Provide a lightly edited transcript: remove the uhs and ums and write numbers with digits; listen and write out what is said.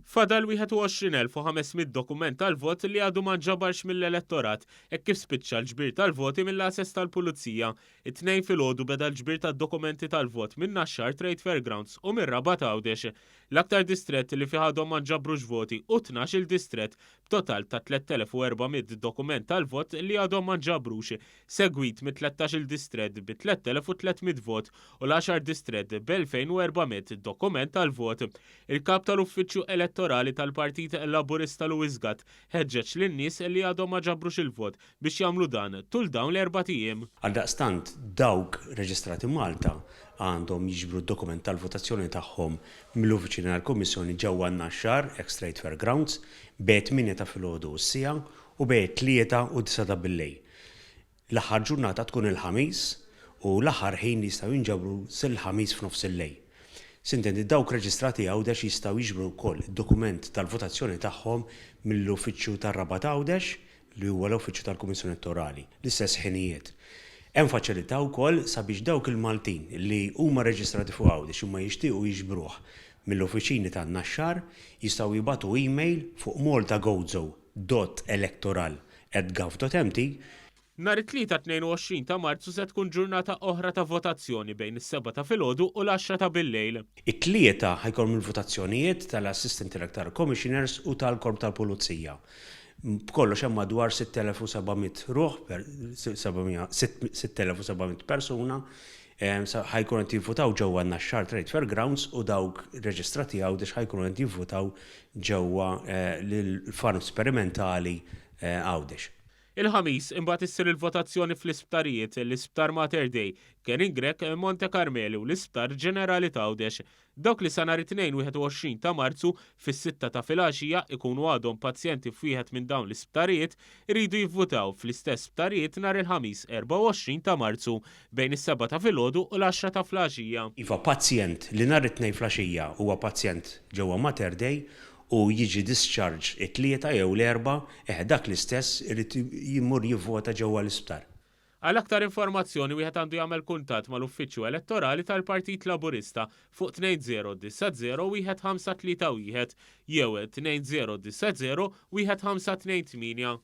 Fadal 21,500 dokument tal-vot li għadu ma nġabarx mill-elettorat hekk kif spiċċa l-ġbir tal-voti mill-għases tal-Pulizija. It-Tnejn filgħodu beda l-ġbir tad-dokumenti tal-vot minn Naxxar Trade Fair Grounds u mir-Rabat Għawdex. L-aktar distrett li fih għadhom ma nġabrux voti hu 12-il distrett b'total ta' 3,400 dokument tal-vot li għadhom ma nġabrux, segwit mit-13-il distrett bi 3,300 vot u l-għaxar distrett b'2,400 dokument tal-vot. Il-Kap tal-Uffiċċju Elettorali tal-Partit Laburista Louis Gatt ħeġġeġ lin-nies li għadhom ma ġabrux il-vot biex jagħmlu dan tul dawn l-erbat ijiem. Għaldaqstant, dawk reġistrati Malta għandhom jiġbru d-dokument tal-votazzjoni tagħhom mill-uffiċini tal-Kummissjoni ġewwa n-Naxxar, ex Trade Fair Grounds, bejn it-tmienja ta' filgħodu u s-siegħa u bejn it-tlieta u d-disgħa ta' billejl. L-aħħar ġurnata tkun il-Ħamis u l-aħħar ħin li jistgħu jinġabru sal-Ħamis f'nofsillejl. Sintendi dawk reġistrati Għawdex jistgħu jiġbru wkoll id-dokument tal-votazzjoni tagħhom mill-uffiċċju tar-Rabat Għawdex, li huwa l-uffiċċju tal-Kummissjoni Elettorali, l-istess ħinijiet. Hemm faċilità wkoll sabiex dawk il-Maltin li huma reġistrati fuq Għawdex imma jixtiequ jiġbruh mill-uffiċini tan-Naxxar jistgħu jibagħtu email fuq maltagozo dot electoral at gov dot mt. Nhar it-Tlieta 22 ta' Marzu se tkun ġurnata oħra ta' votazzjoni bejn is-sebgħa ta' filgħodu u l-għaxra ta' billejl. It-Tlieta ħa jkollhom il-votazzjonijiet tal-Assistant Electoral Commissioners u tal-Korp tal-Pulizija. B'kollox hemm madwar 6,700 ruħ, 6,700 persuna ħa jkunu qed jivvutaw ġewwa n-Naxxar Trade Fair Grounds u dawk reġistrati Għawdex ħa jkunu qed jivvutaw ġewwa l-Farm Sperimentali Għawdex. Il-Ħamis imbagħad issir il-votazzjoni fl-isptarijiet, l-Isptar Mater Dei, Kerin Grech, Monte Karmeli u l-Isptar Ġenerali t'Għawdex. Dawk li sa nhar it-Tnejn 21 ta' Marzu fis-sitta ta' filgħaxija ikunu għadhom pazjenti f'wieħed minn dawn l-isptarijiet iridu jivvutaw fl-istess sptarijiet nhar il-Ħamis 24 ta' Marzu bejn is-sebgħa ta' filgħodu u l-għaxra ta' flaxija. Iva, pazjent li nhar it-Tnejn flaxija huwa pazjent ġewwa Mater Dei u jiġi discharged it-Tlieta jew l-Erbgħa, eħe dak l-istess irid jmur jivvota ġewwa l-isptar. Għal aktar informazzjoni wieħed għandu jagħmel kuntatt mal-Uffiċċju Elettorali tal-Partit Laburista fuq 2090 1531 jew 2090 1528.